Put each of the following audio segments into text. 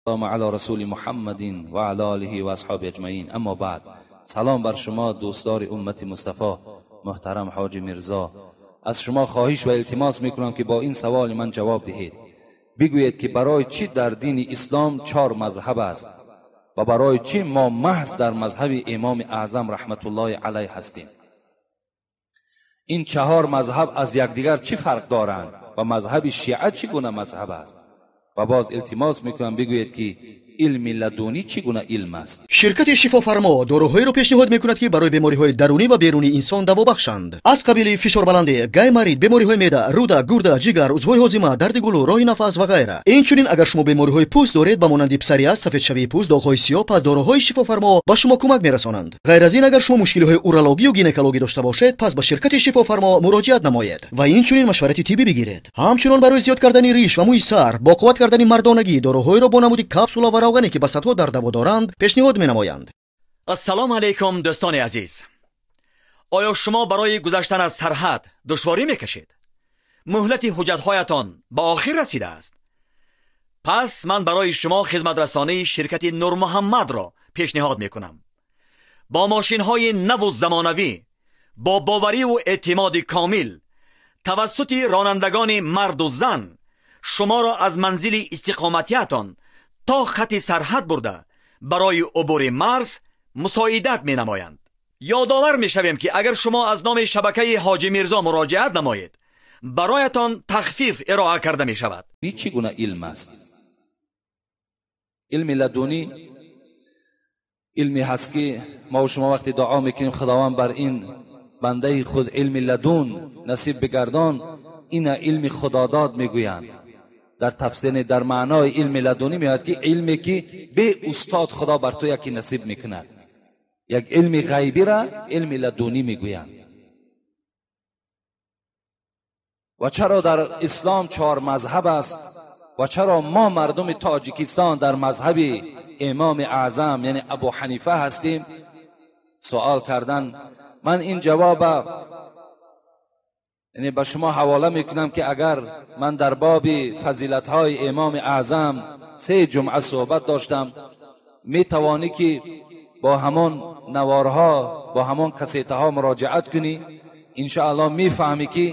علی رسول محمد و علی آله و اصحابه اجمعین. اما بعد، سلام بر شما دوستدار امت مصطفی محترم حاج میرزا. از شما خواهش و التماس میکنم که با این سوال من جواب دهید. بگویید که برای چی در دین اسلام 4 مذهب است و برای چی ما محض در مذهب امام اعظم رحمت الله علیه هستیم؟ این 4 مذهب از یکدیگر چی فرق دارند و مذهب شیعه چگونه مذهب است؟ و باز التماس میکنم بگویید که علم لدونی چگونه علم است؟ شرکت شفافرما доруҳоеро пешниҳод мекунад, ки барои бемориҳои дарунӣ ва берунии инсон даво бахшанд, аз қабили фишорбаландӣ, гайморит, бемориҳои меъда, рӯда, гурда, ҷигар, узвҳои ҳозима, дарди гулӯ, роҳи нафас ва ғайра. Инчунин агар шумо бемориҳои пӯст доред, ба монанди псориаз, сафедшавии пӯст, доғҳои сиёҳ, пас доруҳои шифофармо ба шумо кӯмак мерасонанд. Ғайр аз ин, агар шумо мушкилиҳои урологию гинекологӣ дошта бошед, пас ба ширкати шифофармо муроҷиат намоед ва инчунин машварати тиббӣ бигиред. Ҳамчунон барои зиёд кардани риш ва мӯи сар, бо қувват кардани мардонагӣ, доруҳоеро бо намуди капсула ва равғане ки ба садҳо дард даво доранд, пешниҳод менамоянд. Ассалому алайкум, дӯстони азиз. Оё шумо барои гузаштан аз сарҳад душворӣ мекашед? Муҳлати ҳуҷҷатҳоятон ба охир расидааст? Пас ман барои шумо хизматрасонии ширкати Нурмуҳаммадро пешниҳод мекунам. Бо мошинҳои наву замонавӣ, бо бовариву эътимоди комил, тавассути ронандагони марду зан шуморо аз манзили истиқоматиятон то хати сарҳад бурда барои убури марз мусоидат менамоянд. Ёдовар мешавем, ки агар шумо аз номи шабакаи Ҳоҷи Мирзо муроҷиат намоед, бароятон тахфиф ироа карда мешавад. Чӣ гуна илм аст? Илми ладунӣ илме ҳаст, ки мо ва шумо вақте дуо мекунем, худованд бар ин бандаи худ илми ладун насиб бигардон, ина илми худодод мегӯянд. Дар тафсир, дар маънои илми ладунӣ меояд, ки илме ки бе устод худо бар ту яке насиб мекунад, як илми ғайбӣ ра илми ладунӣ мегӯянд. Ва чаро дар ислом 4 мазҳаб аст ва чаро мо мардуми тоҷикистон дар мазҳаби имоми аъзам, яъне Абу Ҳанифа ҳастем? Суол кардан. Ман ин ҷавоба, яъне ба шумо ҳавола мекунам, ки агар ман дар боби фазилатҳои имоми аъзам 3 ҷумъа суҳбат доштам, метавонӣ ки бо ҳамон наворҳо, бо ҳамон касетаҳо муроҷиат кунӣ. Иншоаллоҳ мефаҳмӣ, ки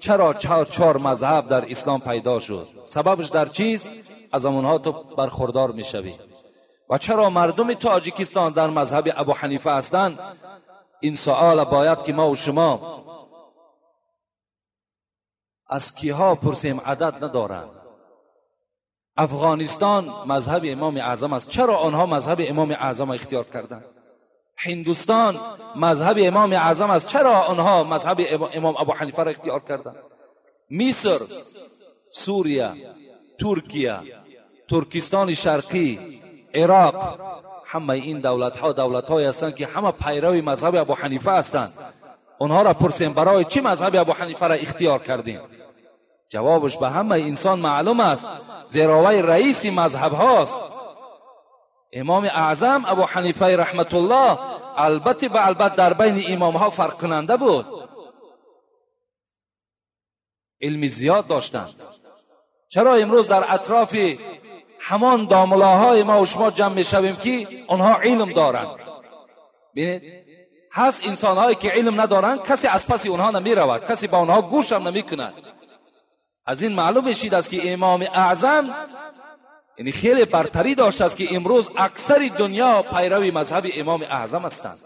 чаро 4 мазҳаб дар ислом пайдо шуд, сабабаш дар чист, аз онҳо ту бархурдор мешавӣ. Ва чаро мардуми тоҷикистон дар мазҳаби Абу Ҳанифа ҳастанд? Ин суола бояд ки мо ва шумо аз киҳо пурсем, адад надоранд. Афғонистон мазҳаби имоми аъзам аст, чаро онҳо мазҳаби имоми аъзам ихтиёр карданд? Ҳиндустон мазҳаби имоми аъзам аст, чаро онҳо мазҳаби имом Абу Ҳанифаро ихтиёр карданд? Миср, Сурия, Туркия, Туркистони Шарқӣ, Ироқ, ҳамаи ин давлатҳо давлатҳое ҳастанд, ки ҳама пайрави мазҳаби Абу Ҳанифа ҳастанд. Онҳоро пурсем, барои чӣ мазҳаби Абу Ҳанифаро ихтиёр кардем? Ҷавобаш ба ҳамаи инсон маълум аст, зеро вай раиси мазҳабҳост. Имоми аъзам Абу Ҳанифаи раҳматуллоҳ албатта ба албат дар байни имомҳо фарқкунанда буд, илми зиёд доштанд. Чаро имрӯз дар атрофи ҳамон домулоҳои мо ва шумо ҷамъ мешавем, ки онҳо илм доранд? Бинед, ҳаст инсонҳое ки илм надоранд, касе аз паси онҳо намеравад, касе ба онҳо гӯшам намекунад. Аз ин маълум мешид аст, ки имоми аъзам яъне хеле бартарӣ доштааст, ки имрӯз аксари дунё пайрави мазҳаби имоми аъзам ҳастанд.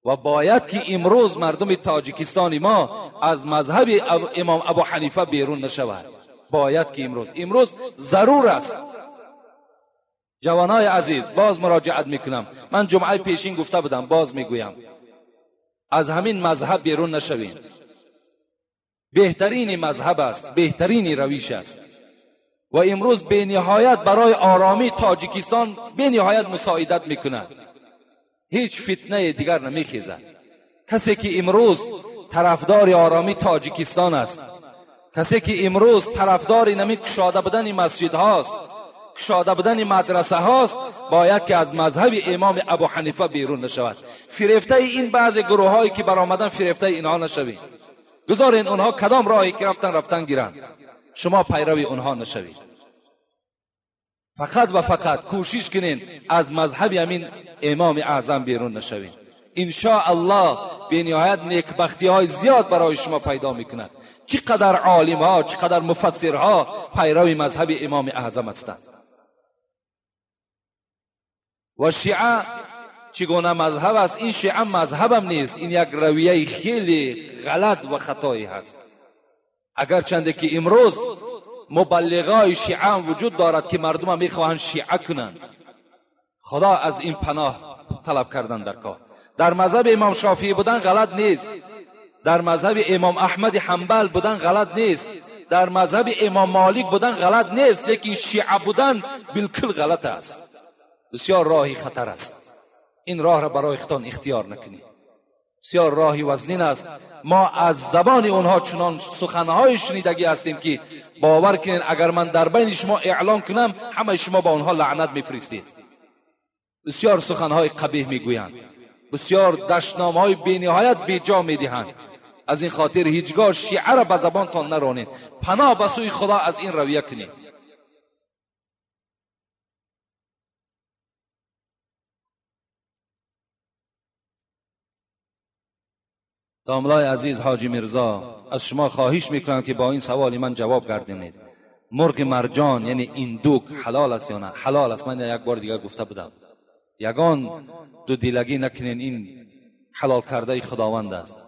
Ва бояд ки имрӯз мардуми тоҷикистони мо аз мазҳаби имом Абу Ҳанифа берун нашавад. Бояд ки имрӯз зарур аст. Ҷавонои азиз, боз муроҷиат мекунам. Ман ҷумъаи пешин гуфта будам, боз мегӯям, аз ҳамин мазҳаб берун нашавем. Беҳтарини мазҳаб аст, беҳтарини равиш аст ва имрӯз бениҳоят барои оромии тоҷикистон бениҳоят мусоидат мекунад. Ҳеҷ фитнаи дигар намехезад. Касе ки имрӯз тарафдори оромии тоҷикистон аст, касе ки имрӯз тарафдори нами кушода будани масҷидҳост, кушода будани мадрасаҳост, бояд ки аз мазҳаби имоми Абу Ҳанифа берун нашавад. Фирефтаи ин баъзе гурӯҳҳое ки баромадан, фирефтаи инҳо нашавед. Гузорен онҳо кадом роҳе ки рафтан, рафтан гиранд, шумо пайрави онҳо нашавед. فقط و فقط کوشش کنین از مذهب همین امام اعظم بیرون نشوین. انشاءالله به نهایت نیکبختی های زیاد برای شما پیدا میکند. چقدر عالم ها، چقدر مفسرها پیرو مذهب امام اعظم هستند. و شیعه چگونه مذهب است؟ این شیعه مذهبم نیست، این یک رویه خیلی غلط و خطایی هست. اگرچنده که امروز مبلغای شیعه هم وجود دارد که مردم هم میخواهند شیعه کنند، خدا از این پناه طلب کردن در کار. در مذهب امام شافعی بودن غلط نیست، در مذهب امام احمد حنبل بودن غلط نیست، در مذهب امام مالک بودن غلط نیست، لیکن شیعه بودن بالکل غلط است. بسیار راهی خطر است. این راه را برای خودتان اختیار نکنید، بسیار راهی وزنین است. ما از زبان اونها چنان سخنهای شنیدگی هستیم که باور کنین اگر من در بین شما اعلان کنم همه شما با اونها لعنت میفرستید. بسیار سخنهای قبیح میگویند، بسیار دشنامهای بینهایت بیجا میدهند. از این خاطر هیچگاه شیعه را به زبانتان نرانید، پناه به سوی خدا از این رویه کنید. داملای عزیز حاجی میرزا، از شما خواهش میکنم که با این سوال من جواب گردونید. مرغ مرجان یعنی ایندوک حلال است یا نه؟ حلال است. من یک بار دیگر گفته بودم، یگان دو دیلگی نکنین، این حلال کرده خداوند است.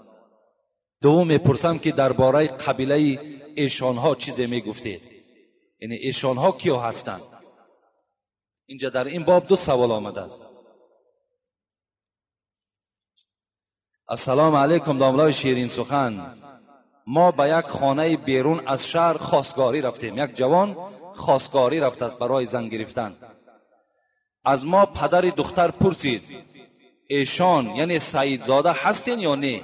دوم میپرسم که درباره قبیله ایشانها چیزی میگفتید، یعنی ایشانها کیا هستند؟ اینجا در این باب دو سوال آمده است. السلام علیکم داملای شیرین سخن. ما به یک خانه بیرون از شهر خواستگاری رفتیم. یک جوان خواستگاری رفت است برای زن گرفتن. از ما پدر دختر پرسید ایشان یعنی سعیدزاده هستین یا نه؟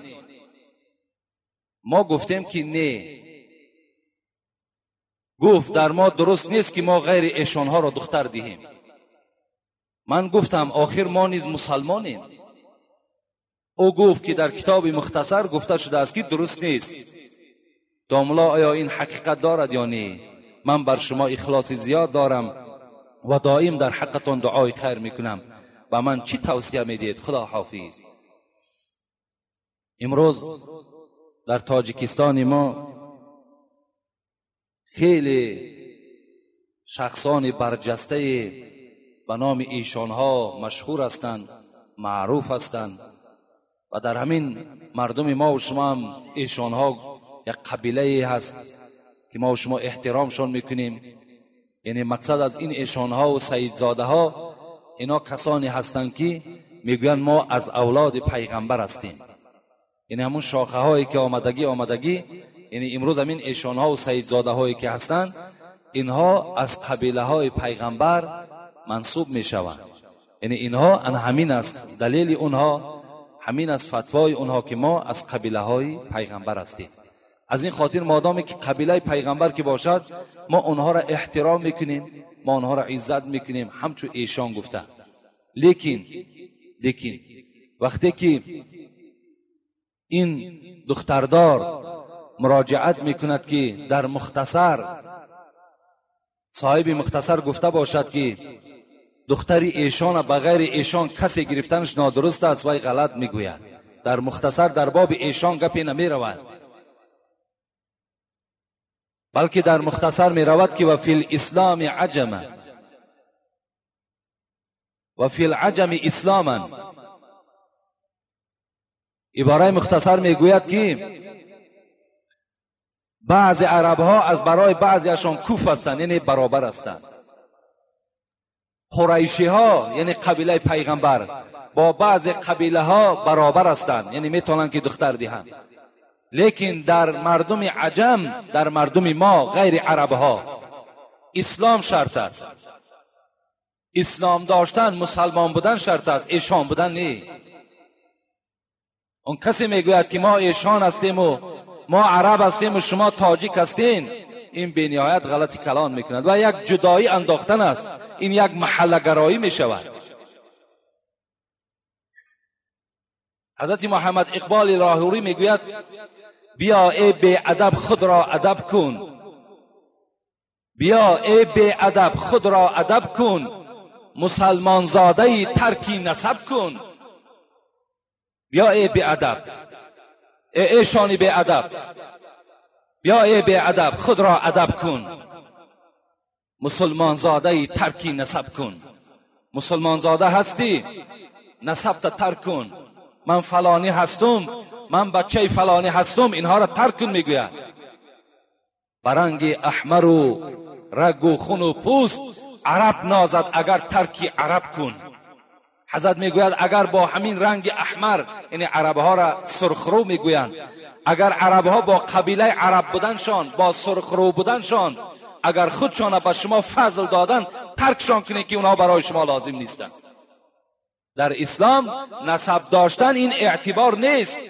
ما گفتیم که نه. گفت در ما درست نیست که ما غیر ایشانها را دختر دهیم. من گفتم آخر ما نیز مسلمانیم. او گفت که در کتاب مختصر گفته شده است که درست نیست. داملا آیا این حقیقت دارد یا نه؟ من بر شما اخلاص زیاد دارم و دائم در حقتان دعای خیر میکنم و من چی توصیه میدید؟ خدا حافظ. امروز در تاجیکستان ما خیلی شخصان برجسته به نام ایشانها مشهور هستند، معروف هستند و در همین مردم ما و شما هم ایشانها یک قبیله هست که ما و شما احترامشان میکنیم. یعنی مقصد از این ایشانها و سیدزاده ها اینا کسانی هستند که میگویند ما از اولاد پیغمبر هستیم. یعنی همون شاخه هایی که آمدگی، یعنی امروز همین ایشانها و سیدزاده هایی که هستند اینها از قبیله های پیغمبر منسوب میشوند. یعنی اینها همین است دلیل اونها، همین از فتوای اونها که ما از قبیله های پیغمبر هستیم. از این خاطر مادامی که قبیله پیغمبر که باشد ما اونها را احترام میکنیم، ما اونها را عزت میکنیم، همچون ایشان گفته. لیکن وقتی که این دختردار مراجعت میکند که در مختصر صاحب مختصر گفته باشد که دختری ایشان بغیر ایشان کسی گرفتنش نادرست است، وی غلط میگوید. در مختصر در باب ایشان گپی نمیرود، بلکه در مختصر میرود که و فی الاسلام عجمه و فی العجم اسلاما. عباره مختصر میگوید که بعض عربها از برای بعضیشان کوف هستند، یعنی برابر هستند. قریشی ها یعنی قبیله پیغمبر با بعض قبیله ها برابر هستند، یعنی میتونن که دختر دهند. لیکن در مردم عجم، در مردم ما غیر عرب ها اسلام شرط است. اسلام داشتن، مسلمان بودن شرط است، ایشان بودن نه. اون کسی میگوید که ما ایشان هستیم و ما عرب هستیم و شما تاجیک هستین، این به نهایت غلطی کلان میکند و یک جدایی انداختن است. این یک محله گرایی میشود. حضرت محمد اقبال لاهوری میگوید بیا ای بی ادب خود را ادب کن، بیا ای بی ادب خود را ادب کن، مسلمان زاده ترکی نسب کن. بیا ای بی ادب، ای ایشانی بی ادب، بیا ای بی ادب خود را ادب کن، مسلمان زاده ترکی نسب کن. مسلمان زاده هستی، نسب تا ترک کن. من فلانی هستم، من بچه فلانی هستم، اینها را ترک کن. میگوید برنگ احمر و رگ و خون و پوست عرب نازد اگر ترکی عرب کن. حضرت میگوید اگر با همین رنگ احمر، یعنی عربها را سرخرو میگویند، اگر عربها با قبیله عرب بودنشان، با سرخرو بودنشان، اگر خودشان به شما فضل دادن، ترکشان کنید که اونها برای شما لازم نیستند. در اسلام نسب داشتن این اعتبار نیست.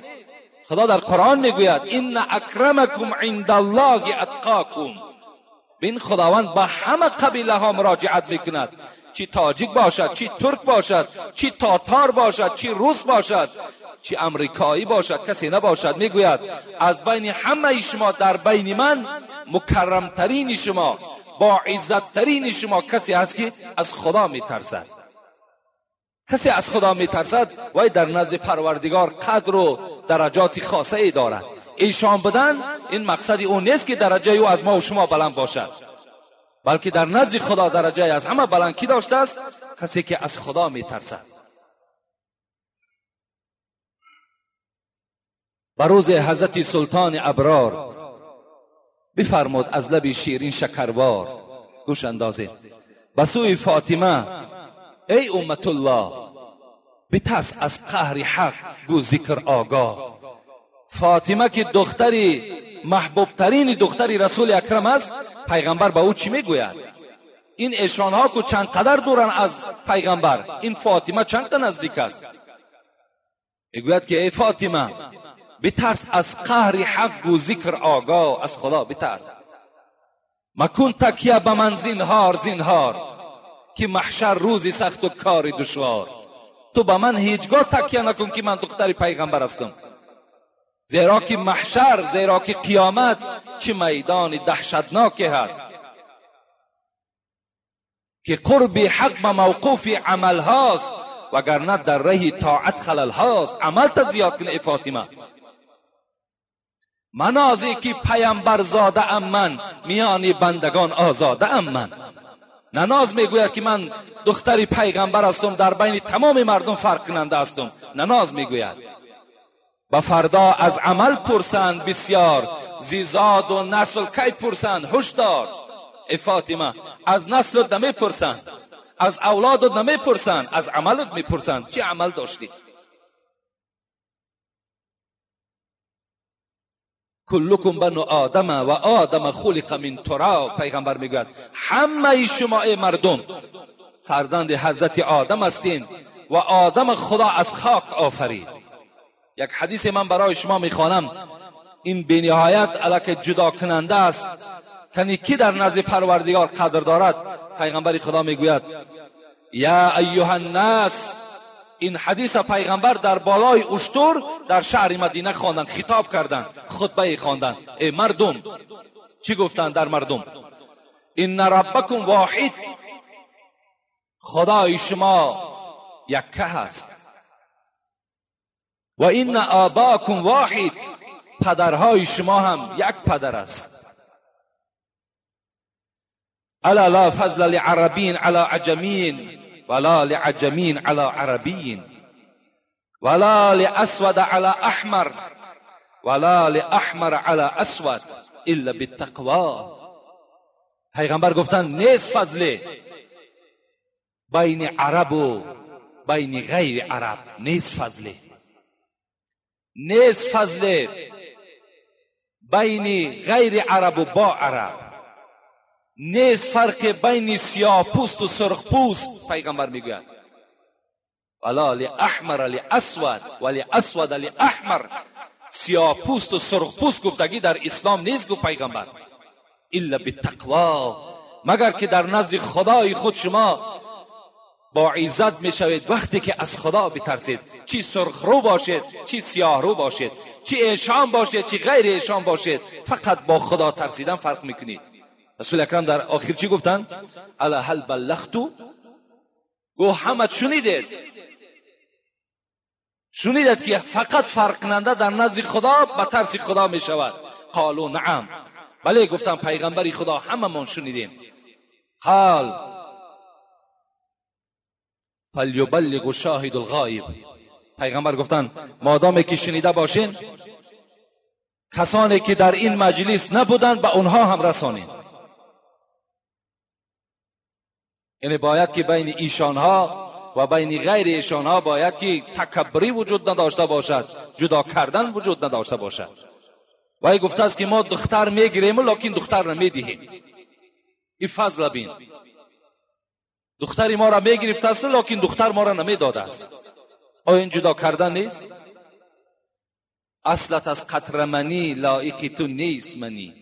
خدا در قرآن میگوید ان اکرمکم عند الله اتقاکم. بین خداوند به همه قبیله ها مراجعت میکند، چی تاجیک باشد، چی ترک باشد، چی تاتار باشد، چی روس باشد، چی امریکایی باشد، کسی نباشد. میگوید از بین همه شما در بین من مکرمترین شما، با عزتترین شما کسی هست که از خدا میترسد. کسی از خدا میترسد وای در نزد پروردگار قدر و درجات خاصه ای دارد. ایشان بودن این مقصد او نیست که درجه او از ما و شما بلند باشد، بلکه در نزد خدا درجه از همه بلند کی داشته است؟ کسی که از خدا میترسد. بروز حضرت سلطان ابرار بفرمود از لب شیرین شکروار، گوش اندازید، به سوی فاطمه ای امت الله، بترس از قهر حق گو ذکر آگاه. فاطمه که دختری محبوبترین دختری رسول اکرم است، پیغمبر به او چی میگوید؟ این ایشانها که چند قدر دورن از پیغمبر، این فاطمه چند نزدیک است؟ میگوید که ای فاطمه بترس از قهر حق و ذکر آگاه، از خدا بترس. مکن تکیه به من زینهار زینهار، که محشر روزی سخت و کار دشوار. تو به من هیچگاه تکیه نکن که من دختر پیغمبر هستم، زیرا که محشر، زیرا که قیامت چه میدان دهشتناکی هست که قرب حق به موقوف عمل هاست، وگرنه در ره طاعت خلل هاست. عمل تا زیاد کن ای فاطمه. منازی که پیامبر زاده ام من، میان بندگان آزاده ام من. نناز میگوید که من دختری پیغمبر هستم، در بین تمام مردم فرق کننده هستم. نناز میگوید. و فردا از عمل پرسند بسیار، زیزاد و نسل کی پرسند هشدار. ای فاطمه از نسلت نمیپرسند، از اولادت نمیپرسند، از عملت میپرسند، چه عمل داشتی؟ کلکم بنو آدم و آدم خلق من تراب. پیغمبر میگوید همه شما ای مردم فرزند حضرت آدم هستین و آدم خدا از خاک آفرید. یک حدیث من برای شما میخوانم، این بی نهایت الک جدا کننده است کنی کی در نزد پروردگار قدر دارد. پیغمبر خدا میگوید یا ایها الناس، این حدیث پیغمبر در بالای اشتر در شهر مدینه خواندن، خطاب کردند، خطبه خواندن. ای مردم، چی گفتند در مردم؟ ان ربکم واحد، خدای شما یکه هست. و ان آباکم واحد، پدرهای شما هم یک پدر است. الا لا فضل لعربین علی عجمین ولا لعجمین علی عربین ولا لأسود علی احمر ولا لأحمر علی اسود الا بالتقوا. پیغمبر گفتند نیست فضل بین عرب و بین غیر عرب، نیست فضل، نیست فضل بین غیر عرب و با عرب، نیست فرق بین سیاه پوست و سرخ پوست. پیغمبر میگوید ولا لاحمر لاسود ولاسود لاحمر، سیاه پوست و سرخ پوست گفتگی در اسلام نیست گفت پیغمبر، الا بالتقوا، مگر که در نزد خدای خود شما با عزت میشوید وقتی که از خدا بترسید. چی سرخ رو باشید، چی سیاه رو باشید، چی ایشان باشید، چی غیر ایشان باشید، فقط با خدا ترسیدن فرق میکنید. رسول اکرم در آخر چی گفتن؟ الا هل بلغتو؟ گفت همه شنیدید، شنیدید که فقط فرق کننده در نزد خدا به ترس خدا می شود. قالوا نعم، بله گفتم پیغمبر خدا هممون شنیدیم. قال فلیبلغ شاهد الغایب. پیغمبر گفتن مادامی که شنیده باشین کسانی که در این مجلس نبودند به اونها هم رسانید. یعنی باید که بین ایشانها و بین غیر ایشانها باید که تکبری وجود نداشته باشد، جدا کردن وجود نداشته باشد. و گفته است که ما دختر میگیریم لکن دختر نمیدهیم. این فضل بین، دختری ما را میگرفته است لکن دختر ما را نمیداده است. آیا این جدا کردن نیست؟ اصلت از قطره منی لایق تو نیست منی.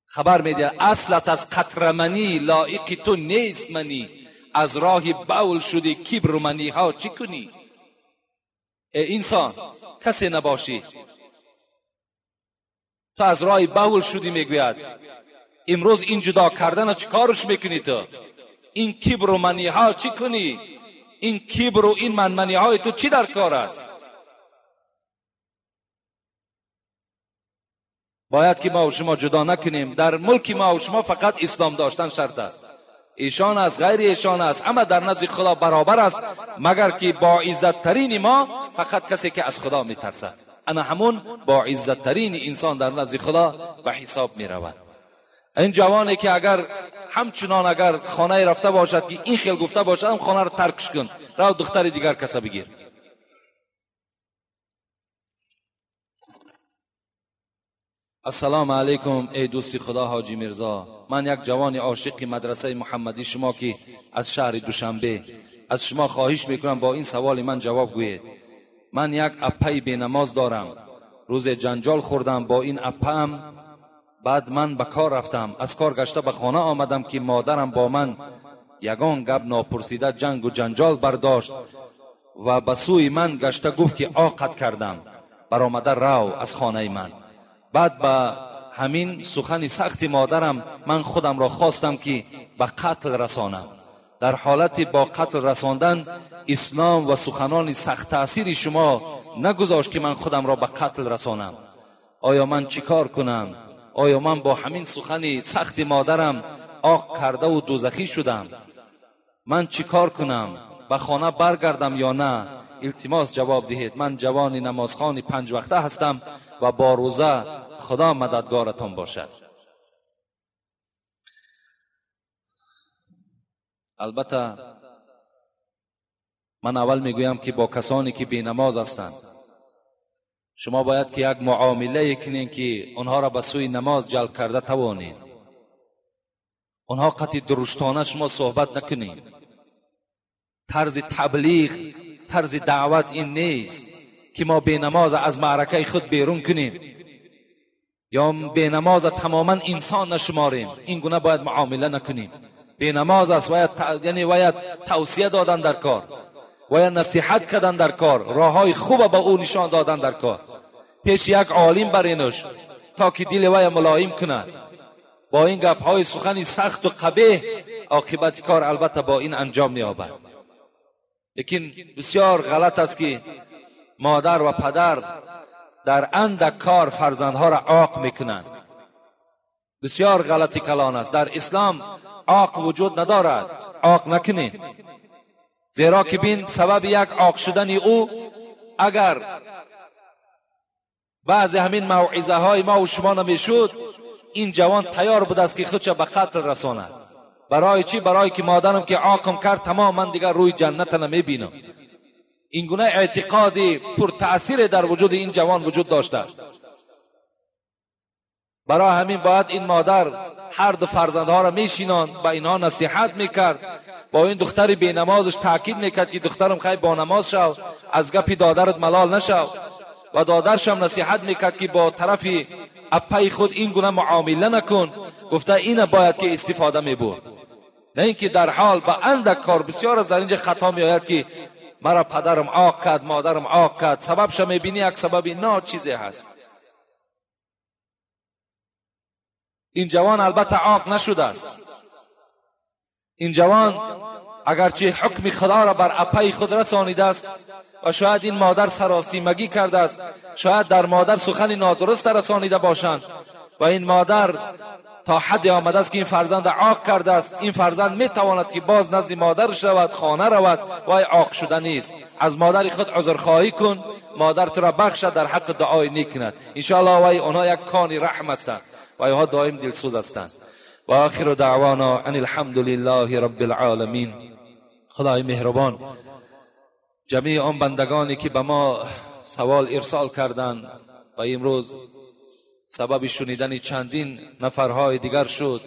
خبر میده اصلت از قطره منی لایق تو نیست منی، از راه بول شدی کبر و منی ها چی کنی؟ ای انسان کسی نباشی، تو از راه بول شدی. میگوید امروز این جدا کردن چیکارش میکنی تو؟ این کبر و منی ها چی کنی؟ این کبر و این منمنی های تو چی در کار است؟ باید که ما و شما جدا نکنیم. در ملک ما و شما فقط اسلام داشتن شرط است. ایشان است، غیر ایشان است، اما در نزد خدا برابر است، مگر که با عزت ترین ما فقط کسی که از خدا میترسد. انا همون با عزت ترین انسان در نزد خدا به حساب میرود. این جوانی که اگر همچنان اگر خانه رفته باشد که این خیل گفته باشد، هم خانه را ترکش کن، رو دختر دیگر کسا بگیر. السلام علیکم ای دوستی خدا حاجی میرزا، من یک جوان عاشق مدرسه محمدی شما که از شهر دوشنبه، از شما خواهش میکنم با این سوال من جواب گویید. من یک اپای بی نماز دارم، روز جنجال خوردم با این اپام، بعد من به کار رفتم، از کار گشته به خانه آمدم که مادرم با من یگان گپ ناپرسیده جنگ و جنجال برداشت و به سوی من گشته گفت که عاقت کردم، برآمده رو از خانه من. بعد به همین سخن سخت مادرم من خودم را خواستم که به قتل رسانم. در حالت با قتل رساندن اسلام و سخنان سخت تاثیر شما نگذاشت که من خودم را به قتل رسانم. آیا من چیکار کنم؟ آیا من با همین سخن سخت مادرم عاق کرده و دوزخی شدم؟ من چیکار کنم؟ به خانه برگردم یا نه؟ التماس جواب دهید. من جوان نمازخوان 5 وقته هستم و با روزه. خدا مددگارتان باشد. البته من اول میگویم که با کسانی که بی نماز هستند شما باید که یک معامله کنین که آنها را به سوی نماز جلب کرده توانید. آنها قطعی درشتانه شما صحبت نکنین. طرز تبلیغ، طرز دعوت این نیست که ما بی نماز از معرکه خود بیرون کنیم یا بی نماز تماما انسان نشماریم. این گونه باید معامله نکنیم. بی نماز است باید، یعنی باید توصیه دادن در کار، باید نصیحت کردن در کار، راههای خوب به او نشان دادن در کار. پیش یک عالم برینش تا که دل وی ملایم کند. با این گپهای سخنی سخت و قبیح عاقبت کار البته با این انجام می‌یابد. لیکن بسیار غلط است که مادر و پدر در اندک کار فرزندها را عاق میکنند. بسیار غلطی کلان است. در اسلام عاق وجود ندارد. عاق نکنید، زیرا که بین سبب یک عاق شدن او اگر بعضی همین موعظه های ما و شما نمیشد، این جوان تیار بود است که خودش به قتل رساند. برای چی؟ برای که مادرم که عاقم کرد تمام من دیگر روی جنت نمیبینم. این گونه اعتقادی پر تأثیر در وجود این جوان وجود داشته است. برای همین باید این مادر هر دو فرزندها را میشینان، به اینها نصیحت میکرد، با این دختر بی نمازش تاکید میکرد که دخترم خیلی با نماز شو، از گپی دادرت ملال نشو، و دادرش هم نصیحت میکرد که با طرف اپای خود این گونه معامله نکن. گفته این باید که استفاده میبرد، نه اینکه در حال به اندک کار. بسیار از در اینجا خطا میآید که مرا پدرم عاق کرد، مادرم عاق کرد. سببش میبینی یک سبب ناچیزی هست. این جوان البته عاق نشده است. این جوان اگرچه حکم خدا را بر اپای خود رسانیده است و شاید این مادر سراسیمگی کرده است، شاید در مادر سخن نادرست رسانیده باشند و این مادر تا حدی آمده است که این فرزند عاق کرده است. این فرزند میتواند که باز نزد مادر شود، خانه رود، وای عاق شده نیست. از مادر خود عذرخواهی کن، مادر تو را بخشد، در حق دعای نیک کند انشاءالله. وای آنها یک کانی رحم هستند و اینها دائم دلسوز هستند. و آخر دعوانا ان الحمد لله رب العالمین. خدای مهربان، جمیع آن بندگانی که به ما سوال ارسال کردند و امروز سبب شنیدن چندین نفرهای دیگر شد،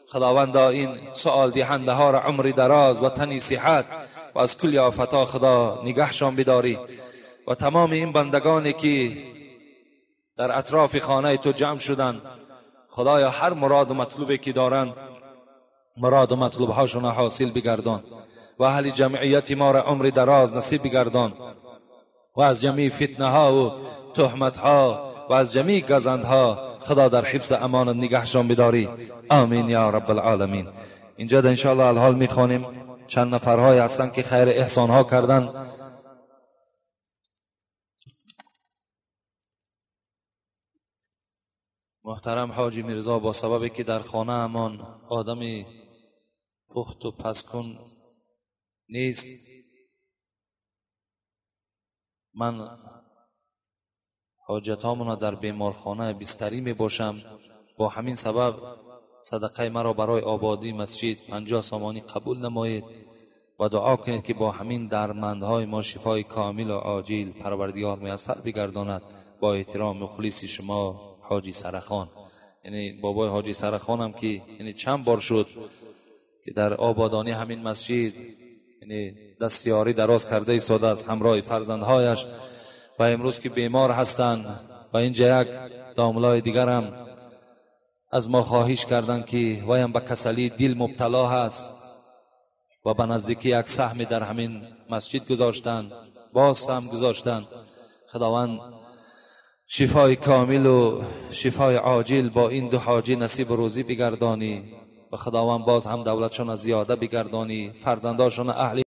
خداوندا این سوال دهنده ها را عمر دراز و تنی صحت و از کل آفتها خدا نگهشان بداری و تمام این بندگانی که در اطراف خانه تو جمع شدند، خدایا هر مراد و مطلوبی که دارند مراد و مطلوب هاشون حاصل بگردان و اهل جمعیت ما را عمر دراز نصیب بگردان و از جمیع فتنه ها و تهمت ها و از جمیع گزندها خدا در حفظ امان نگهشان بداری. آمین یا رب العالمین. اینجا در انشاءالله الحال میخوانیم چند نفرهای هستند که خیر احسان ها کردن. محترم حاجی میرزا با سببی که در خانه امان آدم پخت و پس کن نیست، من حاجتامون در بیمارخانه بستری می باشم. با همین سبب صدقه مرا برای آبادی مسجد 50 سامانی قبول نمایید و دعا کنید که با همین درمندهای ما شفای کامل و عاجل پروردگار میسر بگرداند. با احترام مخلص شما حاجی سرخان. یعنی بابای حاجی سرخان هم که یعنی چند بار شد که در آبادانی همین مسجد یعنی دست یاری دراز کرده ایستاده است همراه فرزندهایش و امروز که بیمار هستند و اینجا یک داملای دیگر هم از ما خواهش کردند که وایم به کسلی دل مبتلا هست و به نزدیکی یک سهم در همین مسجد گذاشتند، باز سهم گذاشتند. خداوند شفای کامل و شفای عاجل با این دو حاجی نصیب روزی بگردانی و خداوند باز هم دولتشان زیاده بگردانی، فرزنداشون اهل